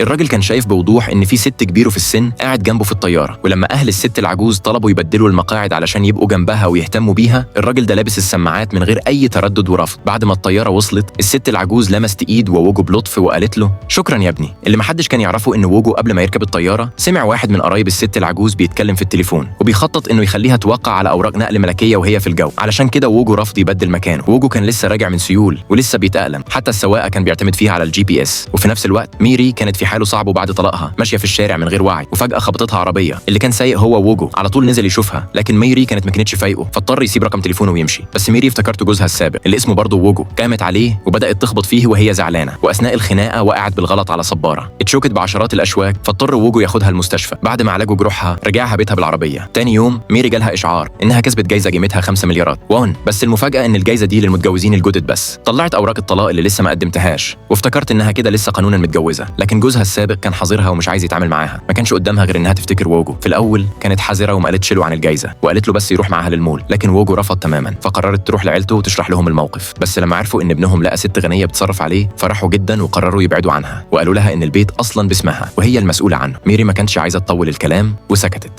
الراجل كان شايف بوضوح ان في ست كبيرة في السن قاعد جنبه في الطيارة، ولما اهل الست العجوز طلبوا يبدلوا المقاعد علشان يبقوا جنبها ويهتموا بيها، الراجل ده لابس السماعات من غير اي تردد ورفض. بعد ما الطيارة وصلت، الست العجوز لمست ايد ووجو بلطف وقالت له شكرا يا ابني. اللي محدش كان يعرفه ان ووجو قبل ما يركب الطيارة سمع واحد من قرايب الست العجوز بيتكلم في التليفون وبيخطط انه يخليها توقع على اوراق نقل ملكية وهي في الجو، علشان كده ووجو رفض يبدل مكانه. ووجو كان لسه راجع من سيول ولسه بيتأقلم، حتى السواقة كان بيعتمد فيها على الGPS. وفي نفس الوقت ميري كانت في حاله صعبة بعد طلاقها، ماشية في الشارع من غير وعي، وفجاة خبطتها عربية. اللي كان سايق هو ووجو، على طول نزل يشوفها، لكن ميري كانت ما كانتش فايقه، فاضطر يسيب رقم تليفونه ويمشي. بس ميري افتكرته جوزها السابق اللي اسمه برضه ووجو، قامت عليه وبدات تخبط فيه وهي زعلانة، واثناء الخناقة وقعت بالغلط على صباره، اتشوكت بعشرات الاشواك، فاضطر ووجو ياخدها المستشفى. بعد ما عالجوا جروحها رجعها بيتها بالعربية. تاني يوم ميري جالها اشعار انها كسبت جايزة قيمتها 5 مليارات وون، بس المفاجاة ان الجايزة دي للمتجوزين الجدد بس. طلعت اوراق الطلاق اللي لسه ما قدمتهاش، وافتكرت انها كده لسه قانونا متجوزة، لكن جوزها السابق كان حاضرها ومش عايز يتعامل معاها. ما كانش قدامها غير انها تفتكر ووجو. في الاول كانت حذره وما قالتش له عن الجايزة، وقالت له بس يروح معاها للمول، لكن ووجو رفض تماما، فقررت تروح لعيلته وتشرح لهم الموقف. بس لما عرفوا ان ابنهم لقى ست غنية بتصرف عليه فرحوا جدا وقرروا يبعدوا عنها، وقالوا لها ان البيت اصلا باسمها وهي المسؤولة عنه. ميري ما كانتش عايزه تطول الكلام وسكتت.